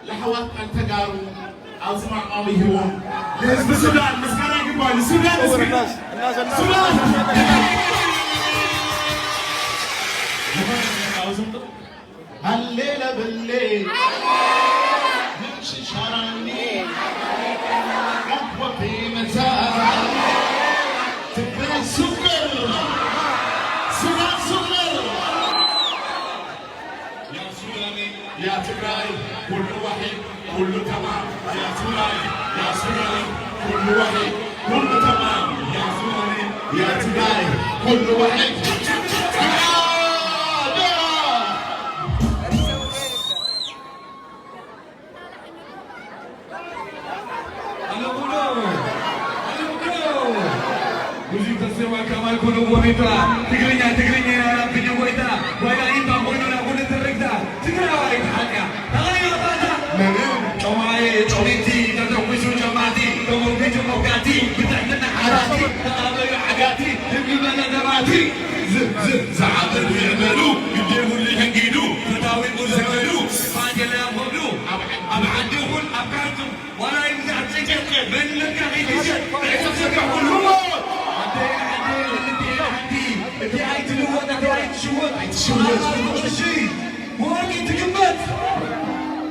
ለሕዋት ተጋሩ ኣብዚ መዕቆቢ ሂቦም ንህዝቢ ሱዳን ምስጋና ይግባእ። ንሱዳን ህዝቢ ሱዳን ሃሌ ለበሌ ምንሽሻራኒ ኣቦቴ መታ ትግራይ ሱቅር ሱዳን ሱቅር ያ ሱዳኒ ያ ትግራይ ኩሉ ዋሒድ ኩሉ ተማም ያ ሱዳኒ ያ ሱዳኒ ኩሉ ዋሒድ ኩሉ ተማም ያ ሱዳኒ ያ ትግራይ ኩሉ ዋሒድ ሙዚክ ተስፋ ከማይ ኩሉ ጎሪታ ትግርኛ ትግርኛ ያራብኝ ጎይታ ዋይላ ኢንታ ኮይኑ ና ኩሉ ትርግታ ትግራዋይ ተሓልያ ተቐይሮ ባታ መንን ጮማየ ጮሚቲ ተተኩሱ ጨማቲ ተሞርቢቱ ሞጋቲ ብትሕትና ሓራቲ ተቐበዩ ዓጋቲ ህግበለ ደባቲ ዝዓበዱ ይዕበዱ ግዴ ሁሉ ይሕንጊዱ ፈታዊ ሙሉ ዘመዱ ስፋት የለ ኣብ ሆዱ ኣብ ዓዲ ይኹን ኣብ ካርቱም ዋላ ይብዛሕ ጭቅጭቅ መንነትካ ከይትሸጥ ብዕፅፍ ዝርግሕ ኩሉ ኣደይ ዓደይ ክልቲኤን ሓንቲ እቲ ኣይትልወጥ እቲ ኣይትሽወጥ ኣይትሽወጥ ቅርሺ ብወርቂ ትግመት